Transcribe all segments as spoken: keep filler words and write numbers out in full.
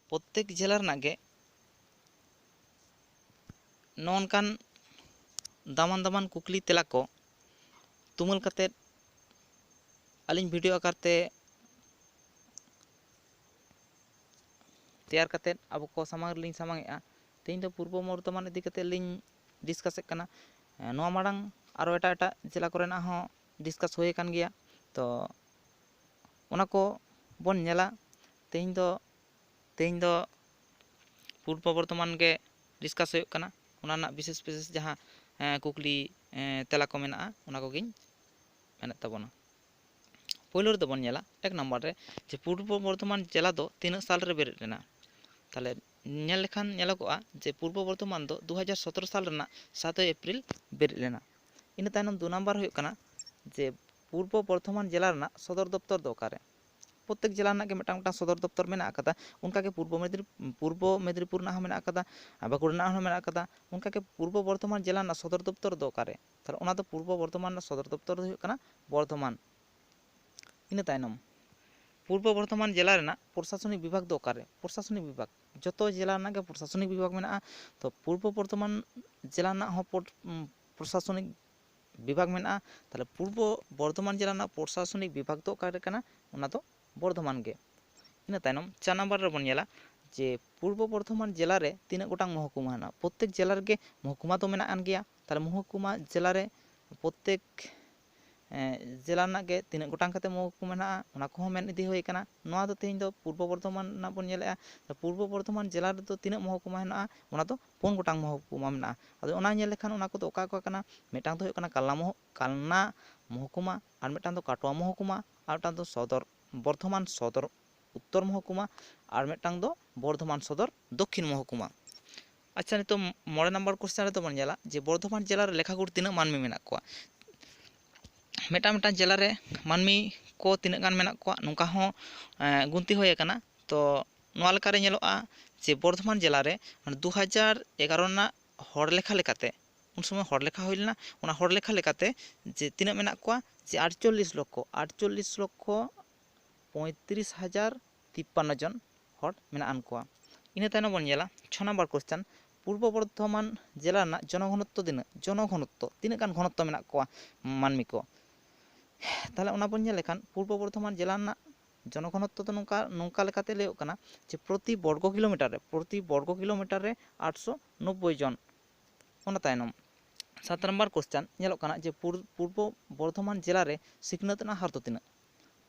ᱯᱨᱚᱛᱮᱠ ᱡᱮᱞᱟ ᱨᱮᱱᱟᱜ ᱜᱮ ᱱᱚᱜᱼᱚ ᱱᱚᱝᱠᱟᱱ ᱫᱟᱢᱟᱱ ᱫᱟᱢᱟᱱ ᱠᱩᱠᱞᱤ ᱛᱮᱞᱟ ᱠᱚ ᱛᱩᱢᱟᱹᱞ ᱠᱟᱛᱮᱫ ᱟᱹᱞᱤᱧ ᱵᱷᱤᱰᱤᱭᱳ ᱟᱠᱟᱨ ᱛᱮ ᱛᱮᱭᱟᱨ ᱠᱟᱛᱮᱫ ᱟᱵᱚ ᱠᱚ ᱥᱟᱢᱟᱝ ᱨᱮᱞᱤᱧ ᱥᱟᱢᱟᱝ ᱮᱫᱼᱟ᱾ ᱛᱮᱦᱮᱧ ᱫᱚ ᱯᱩᱨᱵᱚ ᱵᱚᱨᱫᱷᱚᱢᱟᱱ ᱤᱫᱤ ᱠᱟᱛᱮᱫ ᱞᱤᱧ ᱰᱤᱥᱠᱟᱥᱮᱫ ᱠᱟᱱᱟ᱾ ᱱᱚᱣᱟ ᱢᱟᱲᱟᱝ ᱟᱨᱚ ᱮᱴᱟᱜ ᱮᱴᱟᱜ ᱡᱮᱞᱟ ᱠᱚᱨᱮᱱᱟᱜ ᱦᱚᱸ ᱰᱤᱥᱠᱟᱥ ᱦᱩᱭ ᱟᱠᱟᱱ ᱜᱮᱭᱟ᱾ ᱛᱚ ᱚᱱᱟ ᱠᱚ ᱵᱚᱱ ᱧᱮᱞᱟ᱾ ᱛᱮᱦᱮᱧ ᱫᱚ ᱛᱮᱦᱮᱧ ᱫᱚ ᱯᱩᱨᱵᱚ ᱵᱚᱨᱫᱷᱚᱢᱟᱱ ᱜᱮ ᱰᱤᱥᱠᱟᱥ ᱦᱩᱭᱩᱜ ᱠᱟᱱᱟ᱾ ᱚᱱᱟ ᱨᱮᱱᱟᱜ ᱵᱤᱥᱮᱥ ᱵᱤᱥᱮᱥ ᱡᱟᱦᱟᱸ ᱠᱩᱠᱞᱤ ᱛᱮᱞᱟ ᱠᱚ ᱢᱮᱱᱟᱜᱼᱟ, ᱚᱱᱟ ᱠᱚᱜᱮᱧ ᱢᱮᱱᱮᱫ ᱛᱟᱵᱚᱱᱟ᱾ ᱯᱳᱭᱞᱳ ᱨᱮᱫᱚ ᱵᱚᱱ ᱧᱮᱞᱟ ᱮᱠ ᱱᱟᱢᱵᱟᱨ ᱨᱮ, ᱡᱮ ᱯᱩᱨᱵᱚ ᱵᱚᱨᱫᱷᱚᱢᱟᱱ ᱡᱮᱞᱟ ᱫᱚ ᱛᱤᱱᱟᱹᱜ ᱥᱟᱞ ᱨᱮ ᱵᱮᱨᱮᱫ ᱞᱮᱱᱟ? ᱛᱟᱦᱚᱞᱮ ᱧᱮᱞ ᱞᱮᱠᱷᱟᱱ ᱧᱮᱞᱚᱜᱚᱜᱼᱟ ᱡᱮ ᱯᱩᱨᱵᱚ ᱵᱚᱨᱫᱷᱚᱢᱟᱱ ᱫᱚ ᱫᱩ ᱦᱟᱡᱟᱨ ᱥᱚᱛᱨᱚ ᱥᱟᱞ ᱨᱮᱱᱟᱜ ᱥᱟᱛᱮᱭ ᱮᱯᱨᱤᱞ ᱵᱮᱨᱮᱫ ᱞᱮᱱᱟ᱾ ᱤᱱᱟᱹ ᱛᱟᱭᱱᱚᱢ ᱫᱩ ᱱᱟᱢᱵᱟᱨ ᱦᱩᱭᱩᱜ ᱠᱟᱱᱟ ᱡᱮ ᱯᱩᱨᱵᱚ ᱵᱚᱨᱫᱷᱚᱢᱟᱱ ᱡᱮᱞᱟ ᱨᱮᱱᱟᱜ ᱥᱚᱫᱚᱨ ᱫᱚᱯᱛᱚᱨ ᱫᱚ ᱚᱠᱟᱨᱮ? ᱯᱨᱚᱛᱮᱠ ᱡᱮᱞᱟ ᱨᱮᱱᱟᱜ ᱜᱮ ᱢᱤᱫᱴᱟᱝ ᱢᱤᱫᱴᱟᱝ ᱥᱚᱫᱚᱨ ᱫᱚᱯᱛᱚᱨ ᱢᱮᱱᱟᱜ ᱟᱠᱟᱫᱟ᱾ ᱚᱱᱠᱟᱜᱮ ᱯᱩᱨᱵᱚ ᱢᱮᱫᱽᱱᱤ ᱯᱩᱨᱵᱚ ᱢᱮᱫᱽᱱᱤᱯᱩᱨ ᱨᱮᱱᱟᱜ ᱦᱚᱸ ᱢᱮᱱᱟᱜ ᱟᱠᱟᱫᱟ, ᱵᱟᱸᱠᱩᱲᱟ ᱨᱮᱱᱟᱜ ᱦᱚᱸ ᱢᱮᱱᱟᱜ ᱟᱠᱟᱫᱟ᱾ ᱚᱱᱠᱟᱜᱮ ᱯᱩᱨᱵᱚ ᱵᱚᱨᱫᱷᱚᱢᱟᱱ ᱡᱮᱞᱟ ᱨᱮᱱᱟᱜ ᱥᱚᱫᱚᱨ ᱫᱚᱯᱛᱚᱨ ᱫᱚ ᱚᱠᱟᱨᱮ? ᱛᱟᱦᱚᱞᱮ ᱚᱱᱟ ᱫᱚ ᱯᱩᱨᱵᱚ ᱵᱚᱨᱫᱷᱚᱢᱟᱱ ᱨᱮᱱᱟᱜ ᱥᱚᱫᱚᱨ ᱫᱚᱯᱛᱚᱨ ᱫᱚ ᱦᱩᱭᱩᱜ ᱠᱟᱱᱟ ᱵᱚᱨᱫᱷᱚᱢᱟᱱ᱾ ᱤᱱᱟᱹ ᱛᱟᱭᱱᱚᱢ ᱯᱩᱨᱵᱚ ᱵᱚᱨᱫᱷᱚᱢᱟᱱ ᱡᱮᱞᱟ ᱨᱮᱱᱟᱜ ᱯᱨᱚᱥᱟᱥᱚᱱᱤᱠ ᱵᱤᱵᱷᱟᱜᱽ ᱫᱚ ᱚᱠᱟᱨᱮ? ᱯᱨᱚᱥᱟᱥᱚᱱᱤᱠ ᱵᱤᱵᱷᱟᱜᱽ, ᱡᱚᱛᱚ ᱡᱮᱞᱟ ᱨᱮᱱᱟᱜ ᱜᱮ ᱯᱨᱚᱥᱟᱥᱚᱱᱤᱠ ᱵᱤᱵᱷᱟᱜᱽ ᱢᱮᱱᱟᱜᱼᱟ᱾ ᱛᱚ ᱯᱩᱨᱵᱚ ᱵᱚᱨᱫᱷᱚᱢᱟᱱ ᱡᱮᱞᱟ ᱨᱮᱱᱟᱜ ᱦᱚᱸ ᱯᱨᱚᱥᱟᱥᱚᱱᱤᱠ ᱵᱤᱵᱷᱟᱜᱽ ᱢᱮᱱᱟᱜᱼᱟ᱾ ᱛᱟᱦᱚᱞᱮ ᱯᱩᱨᱵᱚ ᱵᱚᱨᱫᱷᱚᱢᱟᱱ ᱡᱮᱞᱟ ᱨᱮᱱᱟᱜ ᱯᱨᱚᱥᱟᱥᱚᱱᱤᱠ ᱵᱤᱵᱷᱟᱜᱽ ᱫᱚ ᱚᱠᱟᱨᱮ ᱠᱟᱱᱟ? ᱚᱱᱟ ᱫᱚ ᱵᱚᱨᱫᱷᱚᱢᱟᱱ ᱜᱮ᱾ ᱤᱱᱟᱹ ᱛᱟᱭᱱᱚᱢ ᱪᱟᱨ ᱱᱟᱢᱵᱟᱨ ᱨᱮᱵᱚᱱ ᱧᱮᱞᱟ ᱡᱮ ᱯᱩᱨᱵᱚ ᱵᱚᱨᱫᱷᱚᱢᱟᱱ ᱡᱮᱞᱟ ᱨᱮ ᱛᱤᱱᱟᱹᱜ ᱜᱚᱴᱟᱝ ᱢᱚᱦᱚᱠᱩᱢᱟ ᱦᱮᱱᱟᱜᱼᱟ᱾ ᱯᱨᱚᱛᱮᱠ ᱡᱮᱞᱟ ᱨᱮᱜᱮ ᱢᱚᱦᱚᱠᱩᱢᱟ ᱫᱚ ᱢᱮᱱᱟᱜ ᱟᱱ ᱜᱮᱭᱟ᱾ ᱛᱟᱦᱚᱞᱮ ᱢᱚᱦᱚᱠᱩᱢᱟ ᱡᱮᱞᱟ ᱨᱮ ᱯᱨᱚᱛᱮᱠ ᱡᱮᱞᱟ ᱨᱮᱱᱟᱜ ᱜᱮ ᱛᱤᱱᱟᱹᱜ ᱜᱚᱴᱟᱝ ᱠᱟᱛᱮ ᱢᱚᱦᱚᱠᱩᱢᱟ ᱢᱮᱱᱟᱜᱼᱟ, ᱚᱱᱟ ᱠᱚᱦᱚᱸ ᱢᱮᱱ ᱤᱫᱤ ᱦᱩᱭ ᱟᱠᱟᱱᱟ᱾ ᱱᱚᱣᱟ ᱫᱚ ᱛᱮᱦᱮᱧ ᱫᱚ ᱯᱩᱨᱵᱚ ᱵᱚᱨᱫᱷᱚᱢᱟᱱ ᱨᱮᱱᱟᱜ ᱵᱚᱱ ᱧᱮᱞᱮᱜᱼᱟ᱾ ᱯᱩᱨᱵᱚ ᱵᱚᱨᱫᱷᱚᱢᱟᱱ ᱡᱮᱞᱟ ᱨᱮᱫᱚ ᱛᱤᱱᱟᱹᱜ ᱢᱚᱦᱚᱠᱩᱢᱟ ᱦᱮᱱᱟᱜᱼᱟ? ᱚᱱᱟ ᱫᱚ ᱯᱩᱱ ᱜᱚᱴᱟᱝ ᱢᱚᱦᱚᱠᱩᱢᱟ ᱢᱮᱱᱟᱜᱼᱟ᱾ ᱟᱫᱚ ᱚᱱᱟ ᱧᱮᱞ ᱞᱮᱠᱷᱟᱱ ᱚᱱᱟ ᱠᱚᱫᱚ ᱚᱠᱟ ᱠᱚ ᱠᱟᱱᱟ? ᱢᱤᱫᱴᱟᱝ ᱫᱚ ᱦᱩᱭᱩᱜ ᱠᱟᱱᱟ ᱠᱟᱞᱱᱟ ᱢᱚᱦᱚ ᱠᱟᱞᱱᱟ ᱢᱚᱦᱚᱠᱩᱢᱟ, ᱟᱨ ᱢᱤᱫᱴᱟᱝ ᱫᱚ ᱠᱟᱴᱳᱣᱟ ᱢᱚᱦᱚᱠᱩᱢᱟ, ᱟᱨ ᱢᱤᱫᱴᱟᱝ ᱫᱚ ᱥᱚᱫᱚᱨ ᱵᱚᱨᱫᱷᱚᱢᱟᱱ ᱥᱚᱫᱚᱨ ᱩᱛᱛᱚᱨ ᱢᱚᱦᱚᱠᱩᱢᱟ, ᱟᱨ ᱢᱤᱫᱴᱟᱝ ᱫᱚ ᱵᱚᱨᱫᱷᱚᱢᱟᱱ ᱥᱚᱫᱚᱨ ᱫᱚᱠᱠᱷᱤᱱ ᱢᱚᱦᱚᱠᱩᱢᱟ᱾ ᱟᱪᱪᱷᱟ, ᱱᱤᱛᱚᱜ ᱢᱚᱬᱮ ᱱᱟᱢᱵᱟᱨ ᱠᱚᱥᱪᱮᱱ ᱨᱮᱫᱚ ᱵᱚᱱ ᱧᱮᱞᱟ ᱡᱮ ᱵᱚᱨᱫᱷᱚᱢᱟᱱ ᱡᱮᱞᱟ ᱨᱮ ᱞᱮᱠᱷᱟᱜᱩᱴ ᱛᱤᱱᱟᱹᱜ ᱢᱟᱹᱱᱢᱤ ᱢᱮᱱᱟᱜ ᱠᱚᱣᱟ? ᱢᱤᱫᱴᱟᱝ ᱢᱤᱫᱴᱟᱝ ᱡᱮᱞᱟ ᱨᱮ ᱢᱟᱹᱱᱢᱤ ᱠᱚ ᱛᱤᱱᱟᱹᱜ ᱜᱟᱱ ᱢᱮᱱᱟᱜ ᱠᱚᱣᱟ, ᱱᱚᱝᱠᱟ ᱦᱚᱸ ᱜᱩᱱᱛᱤ ᱦᱩᱭ ᱟᱠᱟᱱᱟ᱾ ᱛᱚ ᱱᱚᱣᱟ ᱞᱮᱠᱟᱨᱮ ᱧᱮᱞᱚᱜᱼᱟ ᱡᱮ ᱵᱚᱨᱫᱷᱚᱢᱟᱱ ᱡᱮᱞᱟ ᱨᱮ ᱫᱩ ᱦᱟᱡᱟᱨ ᱮᱜᱟᱨᱚ ᱨᱮᱱᱟᱜ ᱦᱚᱲ ᱞᱮᱠᱷᱟ ᱞᱮᱠᱟᱛᱮ, ᱩᱱ ᱥᱚᱢᱚᱭ ᱦᱚᱲ ᱞᱮᱠᱷᱟ ᱦᱩᱭ ᱞᱮᱱᱟ, ᱚᱱᱟ ᱦᱚᱲ ᱞᱮᱠᱷᱟ ᱞᱮᱠᱟᱛᱮ ᱡᱮ ᱛᱤᱱᱟᱹᱜ ᱢᱮᱱᱟᱜ ᱠᱚᱣᱟ, ᱡᱮ ᱟᱴᱪᱚᱞᱞᱤᱥ ᱞᱚᱠᱠᱷᱚ ᱟᱴᱪᱚᱞᱞᱤᱥ ᱞᱚᱠᱠᱷᱚ ᱯᱚᱸᱭᱛᱨᱤᱥ ᱦᱟᱡᱟᱨ ᱛᱤᱯᱯᱟᱱᱱᱚ ᱡᱚᱱ ᱦᱚᱲ ᱢᱮᱱᱟᱜ ᱟᱱ ᱠᱚᱣᱟ᱾ ᱤᱱᱟᱹ ᱛᱟᱭᱱᱚᱢ ᱵᱚᱱ ᱧᱮᱞᱟ ᱪᱷᱚ ᱱᱟᱢᱵᱟᱨ ᱠᱚᱥᱪᱟᱱ, ᱯᱩᱨᱵᱚ ᱵᱚᱨᱫᱷᱚᱢᱟᱱ ᱡᱮᱞᱟ ᱨᱮᱱᱟᱜ ᱡᱚᱱᱚᱜᱷᱚᱱᱚᱛᱛᱚ ᱛᱤᱱᱟᱹᱜ? ᱡᱚᱱᱚᱜᱷᱚᱱᱚᱛᱛᱚ ᱛᱤᱱᱟᱹᱜ ᱜᱟᱱ ᱜᱷᱚᱱᱚᱛᱛᱚ ᱢᱮᱱᱟᱜ ᱠᱚᱣᱟ ᱢᱟᱹᱱᱢᱤ ᱠᱚ? ᱛᱟᱦᱚᱞᱮ ᱚᱱᱟ ᱵᱚᱱ ᱧᱮᱞ ᱞᱮᱠᱷᱟᱱ ᱯᱩᱨᱵᱚ ᱵᱚᱨᱫᱷᱚᱢᱟᱱ ᱡᱮᱞᱟ ᱨᱮᱱᱟᱜ ᱡᱚᱱᱚᱜᱷᱚᱱᱚᱛᱛᱚ ᱫᱚ ᱱᱚᱝᱠᱟ, ᱱᱚᱝᱠᱟ ᱞᱮᱠᱟᱛᱮ ᱞᱟᱹᱭᱚᱜ ᱠᱟᱱᱟ ᱡᱮ ᱯᱨᱚᱛᱤ ᱵᱚᱨᱜᱚ ᱠᱤᱞᱳᱢᱤᱴᱟᱨ ᱨᱮ, ᱯᱨᱚᱛᱤ ᱵᱚᱨᱜᱚ ᱠᱤᱞᱳᱢᱤᱴᱟᱨ ᱨᱮ ᱟᱴᱥᱚ ᱱᱚᱵᱵᱳᱭ ᱡᱚᱱ᱾ ᱚᱱᱟ ᱛᱟᱭᱱᱚᱢ ᱥᱟᱛ ᱱᱟᱢᱵᱟᱨ ᱠᱚᱥᱪᱟᱱ ᱧᱮᱞᱚᱜ ᱠᱟᱱᱟ ᱡᱮ ᱯᱩᱨ-, ᱯᱩᱨᱵᱚ ᱵᱚᱨᱫᱷᱚᱢᱟᱱ ᱡᱮᱞᱟ ᱨᱮ ᱥᱤᱠᱷᱱᱟᱹᱛ ᱨᱮᱱᱟᱜ ᱦᱟᱨ ᱫᱚ ᱛᱤᱱᱟᱹᱜ?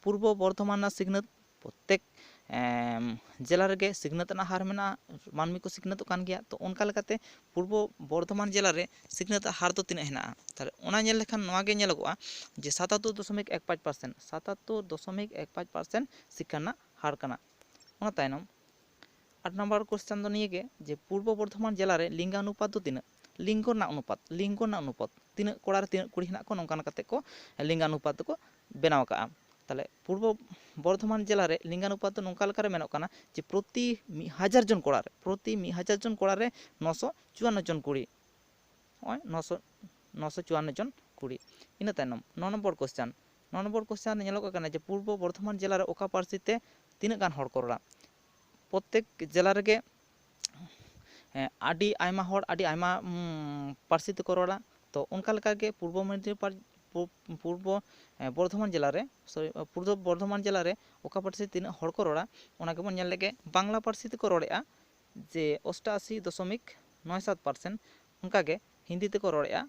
ᱯᱩᱨᱵᱚ ᱵᱚᱨᱫᱷᱚᱢᱟᱱ ᱨᱮᱱᱟᱜ ᱥᱤᱠᱷᱱᱟᱹᱛ ᱯᱨᱚᱛᱛᱮᱠ, ᱮᱢ, ᱡᱮᱞᱟ ᱨᱮᱜᱮ ᱥᱤᱠᱷᱱᱟᱹᱛ ᱨᱮᱱᱟᱜ ᱦᱟᱨ ᱢᱮᱱᱟᱜᱼᱟ, ᱢᱟᱹᱱᱢᱤ ᱠᱚ ᱥᱤᱠᱷᱱᱟᱹᱛᱚᱜ ᱠᱟᱱ ᱜᱮᱭᱟ᱾ ᱛᱚ ᱚᱱᱠᱟ ᱞᱮᱠᱟᱛᱮ ᱯᱩᱨᱵᱚ ᱵᱚᱨᱫᱷᱚᱢᱟᱱ ᱡᱮᱞᱟ ᱨᱮ ᱥᱤᱠᱷᱱᱟᱹᱛ ᱦᱟᱨ ᱫᱚ ᱛᱤᱱᱟᱹᱜ ᱦᱮᱱᱟᱜᱼᱟ? ᱛᱟᱦᱚᱞᱮ ᱚᱱᱟ ᱧᱮᱞ ᱞᱮᱠᱷᱟᱱ ᱱᱚᱣᱟ ᱜᱮ ᱧᱮᱞᱚᱜᱚᱜᱼᱟ ᱡᱮ ᱥᱟᱛᱟᱛᱛᱳᱨ ᱫᱚᱥᱚᱢᱤᱠ ᱮᱠ ᱯᱟᱸᱪ ᱯᱟᱨᱥᱮᱱᱴ, ᱥᱟᱛᱟᱛᱛᱳᱨ ᱫᱚᱥᱚᱢᱤᱠ ᱮᱠ ᱯᱟᱸᱪ ᱯᱟᱨᱥᱮᱱᱴ ᱥᱤᱠᱠᱷᱟ ᱨᱮᱱᱟᱜ ᱦᱟᱨ ᱠᱟᱱᱟ᱾ ᱚᱱᱟ ᱛᱟᱭᱱᱚᱢ ᱟᱴ ᱱᱟᱢᱵᱟᱨ ᱠᱚᱥᱪᱟᱱ ᱫᱚ ᱱᱤᱭᱟᱹ ᱜᱮ ᱡᱮ ᱯᱩᱨᱵᱚ ᱵᱚᱨᱫᱷᱚᱢᱟᱱ ᱡᱮᱞᱟ ᱨᱮ ᱞᱤᱝᱜᱟᱱᱩᱯᱟᱛ ᱫᱚ ᱛᱤᱱᱟᱹᱜ? ᱞᱤᱝᱜᱚ ᱨᱮᱱᱟᱜ ᱚᱱᱩᱯᱟᱛ, ᱞᱤᱝᱜᱚ ᱨᱮᱱᱟᱜ ᱚᱱᱩᱯᱟᱛ, ᱛᱤᱱᱟᱹᱜ ᱠᱚᱲᱟ ᱨᱮ ᱛᱤᱱᱟᱹᱜ ᱠᱩᱲᱤ ᱦᱮᱱᱟᱜ ᱠᱚᱣᱟ, ᱱᱚᱝᱠᱟ ᱠᱟᱛᱮ ᱠᱚ ᱞᱤᱝᱜᱟᱱᱩᱯᱟᱛ ᱫᱚᱠᱚ ᱵᱮᱱᱟᱣ ᱟᱠᱟᱜᱼᱟ᱾ ᱛᱟᱦᱚᱞᱮ ᱯᱩᱨᱵᱚ ᱵᱚᱨᱫᱷᱚᱢᱟᱱ ᱡᱮᱞᱟ ᱨᱮ ᱞᱤᱝᱜᱟᱱᱩᱯᱟᱛ ᱫᱚ ᱱᱚᱝᱠᱟ ᱞᱮᱠᱟᱨᱮ ᱢᱮᱱᱚᱜ ᱠᱟᱱᱟ ᱡᱮ ᱯᱨᱚᱛᱤ ᱢᱤᱫ ᱦᱟᱡᱟᱨ ᱡᱚᱱ ᱠᱚᱲᱟ ᱨᱮ, ᱯᱨᱚᱛᱤ ᱢᱤᱫ ᱦᱟᱡᱟᱨ ᱡᱚᱱ ᱠᱚᱲᱟ ᱨᱮ ᱱᱚᱥᱚ ᱪᱩᱣᱟᱱᱱᱚ ᱡᱚᱱ ᱠᱩᱲᱤ, ᱱᱚᱜᱼᱚᱭ ᱱᱚᱥᱚ, ᱱᱚᱥᱚ ᱪᱩᱣᱟᱱᱱᱚ ᱡᱚᱱ ᱠᱩᱲᱤ᱾ ᱤᱱᱟᱹ ᱛᱟᱭᱱᱚᱢ ᱱᱚ ᱱᱚᱢᱵᱚᱨ ᱠᱚᱥᱪᱟᱱ, ᱱᱚ ᱱᱚᱢᱵᱚᱨ ᱠᱚᱥᱪᱟᱱ ᱨᱮ ᱧᱮᱞᱚᱜ ᱠᱟᱱᱟ ᱡᱮ ᱯᱩᱨᱵᱚ ᱵᱚᱨᱫᱷᱚᱢᱟᱱ ᱡᱮᱞᱟ ᱨᱮ ᱚᱠᱟ ᱯᱟᱹᱨᱥᱤ ᱛᱮ ᱛᱤᱱᱟᱹᱜ ᱜᱟᱱ ᱦᱚᱲ ᱠᱚ ᱨᱚᱲᱟ? ᱯᱨᱚᱛᱛᱮᱠ ᱡᱮᱞᱟ ᱨᱮᱜᱮ, ᱦᱮᱸ, ᱟᱹᱰᱤ ᱟᱭᱢᱟ ᱦᱚᱲ ᱟᱹᱰᱤ ᱟᱭᱢᱟ, ᱩᱢ, ᱯᱟᱹᱨᱥᱤ ᱛᱮᱠᱚ ᱨᱚᱲᱟ᱾ ᱛᱚ ᱚᱱᱠᱟ ᱞᱮᱠᱟᱜᱮ ᱯᱩᱨᱵᱚ ᱢᱮᱫᱤᱱᱤᱯᱩᱨ, ᱯᱩ-, ᱯᱩᱨᱵᱚ, ᱮ, ᱵᱚᱨᱫᱷᱚᱢᱟᱱ ᱡᱮᱞᱟ ᱨᱮ, sorry, ᱯᱩᱨᱵᱚ ᱵᱚᱨᱫᱷᱚᱢᱟᱱ ᱡᱮᱞᱟ ᱨᱮ ᱚᱠᱟ ᱯᱟᱹᱨᱥᱤ ᱛᱤᱱᱟᱹᱜ ᱦᱚᱲ ᱠᱚ ᱨᱚᱲᱟ, ᱚᱱᱟ ᱜᱮᱵᱚᱱ ᱧᱮᱞ ᱞᱮᱜᱮ᱾ ᱵᱟᱝᱞᱟ ᱯᱟᱹᱨᱥᱤ ᱛᱮᱠᱚ ᱨᱚᱲᱮᱫᱼᱟ ᱡᱮ ᱚᱥᱴᱟᱥᱤ ᱫᱚᱥᱚᱢᱤᱠ ᱱᱚᱭ ᱥᱟᱛ ᱯᱟᱨᱥᱮᱱᱴ, ᱚᱱᱠᱟᱜᱮ ᱦᱤᱱᱫᱤ ᱛᱮᱠᱚ ᱨᱚᱲᱮᱫᱼᱟ,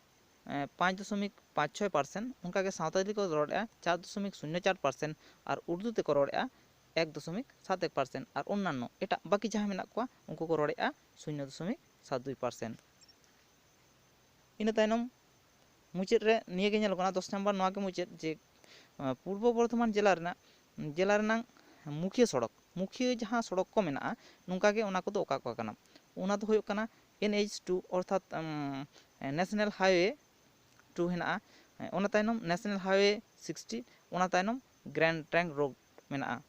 ᱮ, ᱯᱟᱸᱪ ᱫᱚᱥᱚᱢᱤᱠ ᱯᱟᱸᱪ ᱪᱷᱚᱭ ᱯᱟᱨᱥᱮᱱᱴ, ᱚᱱᱠᱟᱜᱮ ᱥᱟᱶᱛᱟᱞᱤ ᱛᱮᱠᱚ ᱨᱚᱲᱮᱫᱼᱟ ᱪᱟᱨ ᱫᱚᱥᱚᱢᱤᱠ ᱥᱩᱱᱱᱚ ᱪᱟᱨ ᱯᱟᱨᱥᱮᱱᱴ, ᱟᱨ ᱩᱨᱫᱩ ᱛᱮᱠᱚ ᱨᱚᱲᱮᱫᱼᱟ ᱮᱠ ᱫᱚᱥᱚᱢᱤᱠ ᱥᱟᱛ ᱮᱠ ᱯᱟᱨᱥᱮᱱᱴ, ᱟᱨ ᱚᱱᱱᱟᱱᱱᱚ ᱮᱴᱟᱜ ᱵᱟᱹᱠᱤ ᱡᱟᱦᱟᱸ ᱢᱮᱱᱟᱜ ᱠᱚᱣᱟ ᱩᱱᱠᱩ ᱠᱚ ᱨᱚᱲᱮᱫᱼᱟ ᱥᱩᱱᱱᱚ ᱫᱚᱥᱚᱢᱤᱠ ᱥᱟᱛ ᱫᱩᱭ ᱯᱟᱨᱥᱮᱱᱴ᱾ ᱤᱱᱟᱹ ᱛᱟᱭᱱᱚᱢ ᱢᱩᱪᱟᱹᱫ ᱨᱮ ᱱᱤᱭᱟᱹ ᱜᱮ ᱧᱮᱞᱚᱜ ᱠᱟᱱᱟ, ᱫᱚᱥ ᱱᱟᱢᱵᱟᱨ ᱱᱚᱣᱟ ᱜᱮ ᱢᱩᱪᱟᱹᱫ ᱡᱮ, ᱟᱸ, ᱯᱩᱨᱵᱚ ᱵᱚᱨᱫᱷᱚᱢᱟᱱ ᱡᱮᱞᱟ ᱨᱮᱱᱟᱜ, ᱡᱮᱞᱟ ᱨᱮᱱᱟᱜ ᱢᱩᱠᱷᱤᱭᱟᱹ ᱥᱚᱲᱚᱠ, ᱢᱩᱠᱷᱤᱭᱟᱹ ᱡᱟᱦᱟᱸ ᱥᱚᱲᱚᱠ ᱠᱚ ᱢᱮᱱᱟᱜᱼᱟ, ᱱᱚᱝᱠᱟ ᱜᱮ ᱚᱱᱟ ᱠᱚᱫᱚ ᱚᱠᱟ ᱚᱠᱟ ᱠᱟᱱᱟ? ᱚᱱᱟ ᱫᱚ ᱦᱩᱭᱩᱜ ᱠᱟᱱᱟ ᱮᱱ ᱮᱭᱤᱪ ᱴᱩ, ᱚᱨᱛᱷᱟᱛ, ᱟᱢ, National Highway two ᱦᱮᱱᱟᱜᱼᱟ, ᱚᱱᱟ ᱛᱟᱭᱱᱚᱢ National Highway sixty, ᱚᱱᱟ ᱛᱟᱭᱱᱚᱢ Grand Trunk Road ᱢᱮᱱᱟᱜᱼᱟ᱾